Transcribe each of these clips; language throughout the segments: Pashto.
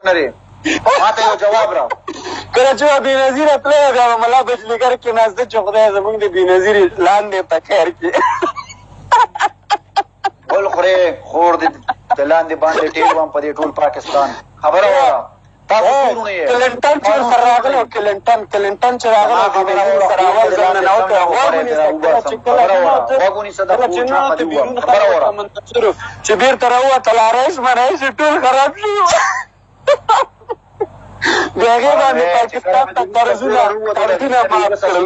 لرې؟ ماته یو جواب را. کله چې به بېنظیره تللی، بیا به ملا بجلیګر کې ناست چې خدای زموږ د بېنظیرې لاندې په خیر کې. بل خورې، خور دې د لاندې باندې ټیل وم په دې ټول پاکستان. خبره واوره، تاسو څو وروڼه یې؟ کلنټن چې ورسره راغلی، کلنټن چې راغلی بېنظیر سره اول ځل ننوتی، غوږ ونیسه. کله چې کله کله چې ننوته، بیرون خلک منتظر چې بېرته راووته، لارۍ مرۍ شي، ټول خراب شي. د هغې باندې پاکستان ته قرضونه معاف کړل.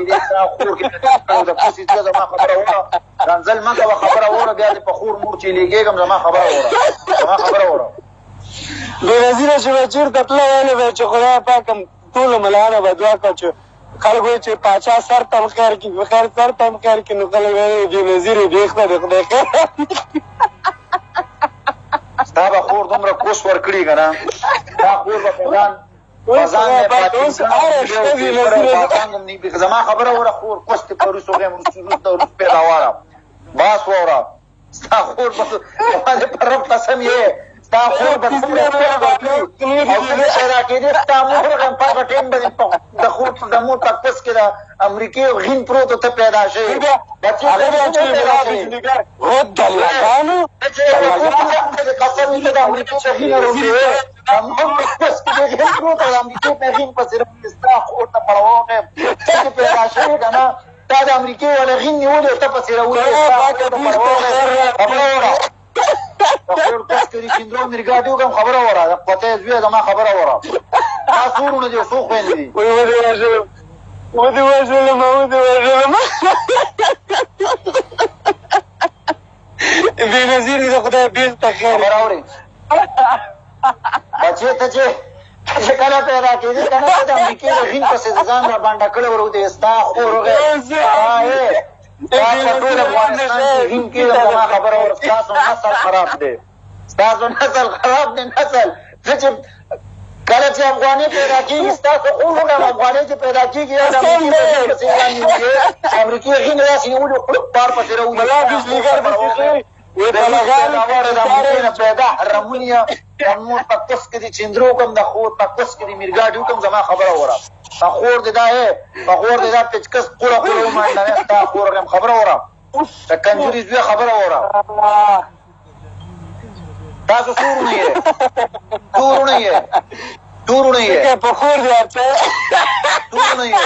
زما خبره وره، کنځل مه کوه، خبره وره. بیا دې په خور مور چې لېږېږم. زما خبره وره، زما خبره وره. بېنظیره چې به چېرته تله، ویلې به چې خدای پاک ټولو ملایانو به دعا کړه چې خلک وایي چې پاچا سر ته هم خیر کړي، په خیر سر ته هم خیر کړي. نو خلک وایي بېنظیرې بېخ ته د خدای خیر. ستا به خور دومره کوس ورکړي که نه، ستا خور به په ځان په ځان زما خبره وره، خور کوس دې په روس وغیم، روس روس د روس پیداواره. باس واوره، ستا خور به په رب قسم یې، ستا خور به څومره کوس ورکړي او ته به پیدا کېدې، ستا مور غیم په هغه ټایم به د خور د مور په کوس کې د امریکې غین پروت، ته پیدا شوې. بچې پیدا شوې قسم یې د امریکې په غین وروتې، کوس کې د غین پروت او د امریکې په غین پسې راوتې. ستا خور ته پړاو غیم، ته چې پیدا شوې که نه، تا د امریکې والا غین نیولی او ته پسې راوتې. ستا خور ته پړاو غیم. خبره وره، د خور کوس کې دې چندرو مرګاټي وکړم. خبره وره، د قوتې زویه، زما خبره وره. تا څو وروڼه دي او څو خویندې دي؟ ودې وژلم، ودې وژلم، ودې وژلم. بېنظیر د خدای بېخ ته خیر. خبره اورې بچې، ته چې کله پیدا کېدې که نه، ته د امریکې د غین پسې ځان را بانډه کړی وروتې. ستا خور وغیم، ستا په ټول افغانستان کې غین کېدم. زما خبره وره، ستاسو نسل خراب دی، ستاسو نسل خراب دی، نسل. ته چې کله چې افغاني پیدا کېږي، ستاسو خور وغیم، افغاني چې پیدا کېږي، یا د امریکې په غین پسې ځان نیولي، امریکې غین داسې نیولي، خړپ بار پسې راوځي. ملا بجلیګر داسې د امریکې نه پیدا رمونیه، د مور په کوس کې دې چندرو کوم، د خور په کوس کې دې میرګاډي وکړم. زما خبره وره، په خور دې دا په خور دې دا پچکس قوره قوره ومانډه. ستا خور غیم. خبره وره، د کنجوري زوی، خبره وره. تاسو څو وروڼه یې؟ څو وروڼه یې؟ څو وروڼه یې؟ په خور دې ورته. څو وروڼه یې؟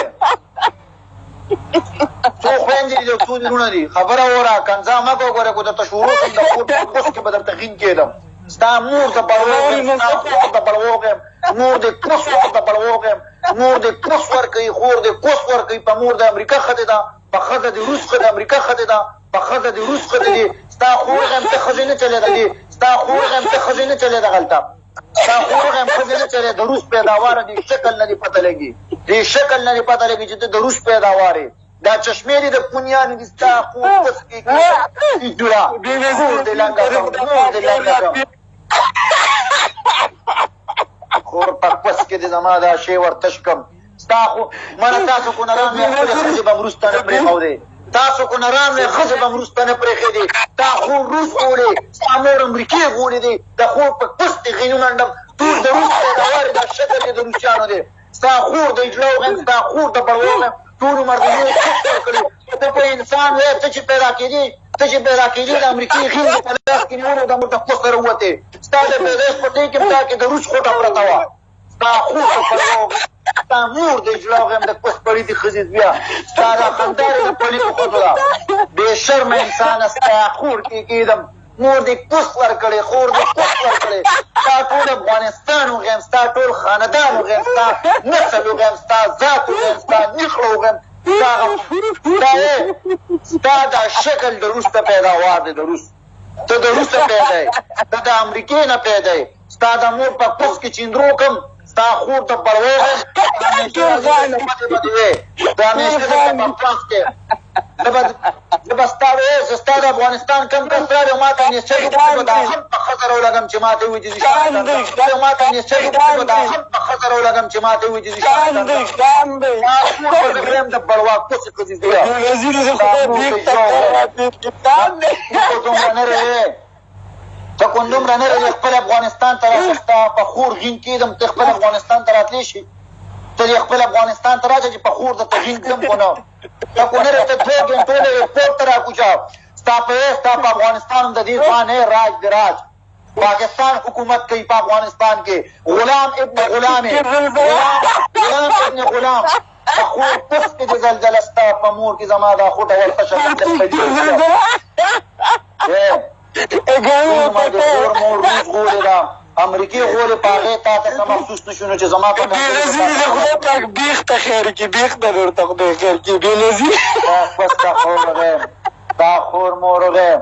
څو خویندې دي او څو وروڼه دي؟ خبره وره، کنځا مه کوه. ګوره که درته شروع کړم، د خور په کوس کې به درته غین کېدم. ستا مور ته پړوغ یم، ستا خور ته پړوغ یم، مور دې کوس ورته پړوغ یم. مور دې کوس ورکوي، خور دې کوس ورکوي. په مور د امریکا ښځې ده، په ښځه دې روس ښځه، امریکا ښځې ده، په ښځه دې روس ښځې دي. ستا خور غیم، ته ښځې نه چلېده دي. ستا خور غیم، ته ښځې نه چلېده غلطه. ستا خور غیم، ښځې نه چلېده. د روس پیداواره دي، شکل نه دې پته لګي، دې شکل نه دې پته لګي چې ته د روس پیداوار یې. دا چشمې دې د پونیانو دي. ستا خور کوس کې جوړه، خور دې لنګه کړم، مور دې لنګه کړم. خور په کوس کې دې زما دا شی ورتش کړم. ستا خو منه تاسو کونران مې خپلې ښځې به وروسته نه پرېښودې، تاسو کونران مې ښځې به وروسته نه پرېښودې. تا خور روس غولې، ستا مور امریکې غولې دي. د خور په کوس دې غینونه انډم. ټول د روس پیداوار، دا شکل دې د روسیانو دی. ستا خور د اجلاو غیم، ستا خور د بړوو غیم. ټول عمر دې نور کوس ورکړي، ته په انسان وې. ته چې پیدا کېدې، ته چې پیدا کېدې، د امریکې غین دې په لاس کې نیولو، د مور د کوس سره ووتې. ستا د پیدایښت په ټۍ کې تا کې د روس خوټه پرته وه. ستا خور ته پړوو، ستا مور د اجلاو غیم، د کوس پړي دي ښځې زویه. ستا دا خندا د پلیتو ښځو ده، بې شرمه انسانه. ستا خور کې کېدم. مور دې کوس ورکړې، خور دې کوس ورکړې. ستا ټول افغانستان وغیم، ستا ټول خاندان وغیم، ستا نسل وغیم، ستا ذات وغیم، ستا نخړه وغیم. ستا دا شکل د روس ته پیداوار دی، د روس. ته د روس نه پیدا یې، ته د امریکې نه پیدا یې. ستا د مور په کوس کې چندرو کوم، ستا خور ته پړوو غیم. د همیشه درته بکواس کوې. زه به ستا زه ستا د افغانستان کم کس راغی ما ته نیسه به دا هم په ښځه راولګم چې ما ته وایي چې ما ته نیسه به دا هم په ښځه راولګم چې ما ته وایي چې زه د بړوا کوڅې ښځې زویه. دومره نه رې. ته کوم دومره نه لرې، خپل افغانستان ته راشه. ستا په خور غین کېدم، ته خپل افغانستان ته راتلی شي؟ ته دې خپل افغانستان ته راشه چې په خور درته غین کړم. خو نه، ته کو نه، ته 2 ګنټو له ایرپورټ ته راکوچه. ستا په ستا په افغانستان هم د دې ځوان راج دی، راج. پاکستان حکومت کوي په افغانستان کې. غلام ابن غلام، غلام ابن غلام، په خور پس کې د زلزله، ستا په مور کې زما دا خوټه ورته شه. خور مور روس غولې ده، امریکې غولې، په هغې تا ته څه محسوس نه شو نو چې زما په بېنظیر دې خدای پاک بیخ ته خیر کړي، بیخ ته درته خدای خیر کړي بېنظیر. تا خور غیم، تا خور مور غیم.